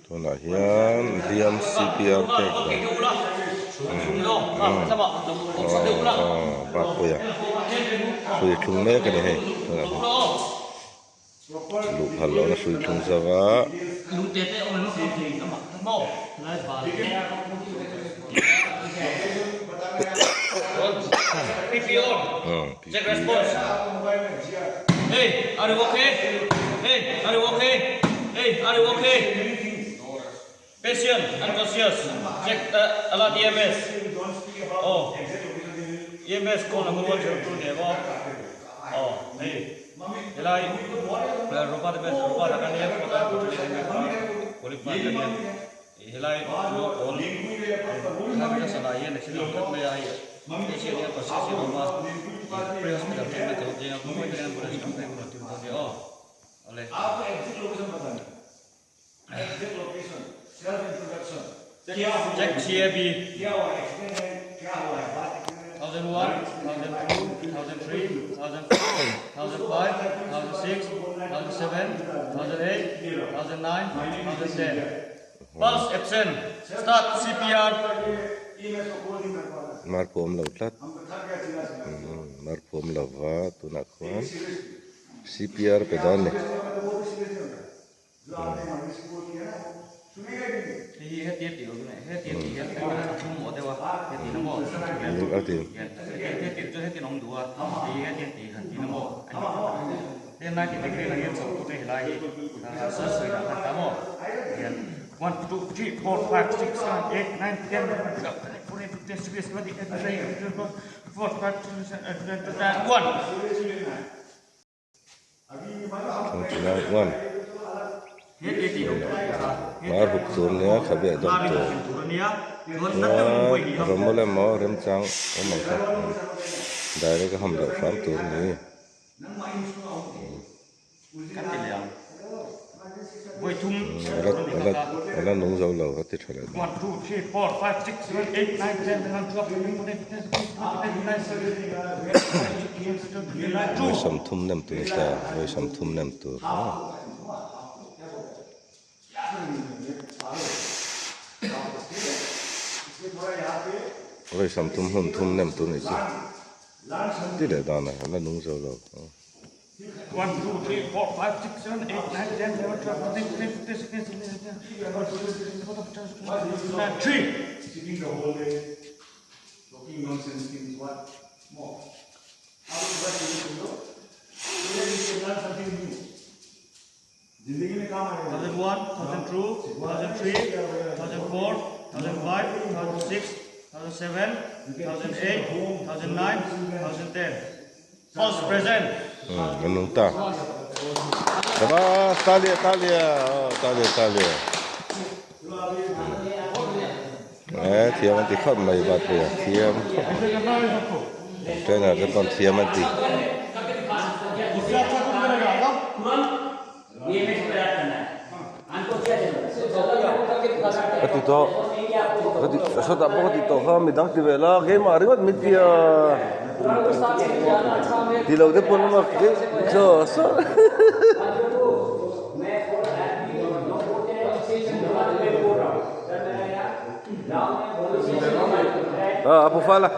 Tunah hian hliam CPR pek dan Bakpuia hrui thlung mek a ni hei tunah hian luh phal lohna hrui thlung zo va. Patient unconscious check alert EMS aw EMS call number 102 nen aw aw hei helai Robert MS Robert a kan nia qualified a nia helai chu awl helai sana hian accident awm tlat mai a hei patient hi unconscious hi a awm a pre hospital treatment a lo thleng a khawngaih takin ambulance kan pek hun a tum dawn nia aw awle. Check CAB 1001, 1002, 1003, 1004, 1005, 1006, 1007, 1008, 1009, 1010. Pulse absent. Start CPR. Mar pawm lo tlat. Mar pawm lova tunah khuan CPR pe dawn ni. Hmar hup tur nia khabe a dawm tur chuan rawmawl emaw remchang awm ang kha direct a ham loh hram tur a ni. A la nung zo lo a ti tha leh dawn. Vawi sawmthum nem tur a ni ta, vawi sawmthum nem tur. Vawi sawmthum hmun thum nem tur a ni chu. Ti leh dan a, a la nung zo lo. Umm a nung ta. Shabas talia talia aw talia talia. Eh thiam an ti khawp mai Batpuia thiam khawp mai. Trainer te pawn thiam an ti. Ka ti tawh ka ti sawtah pawh ka ti tawh kha midang ti ve la keimah ringawt min ti a ti lo te pawn a chaw saw a a pu fal a.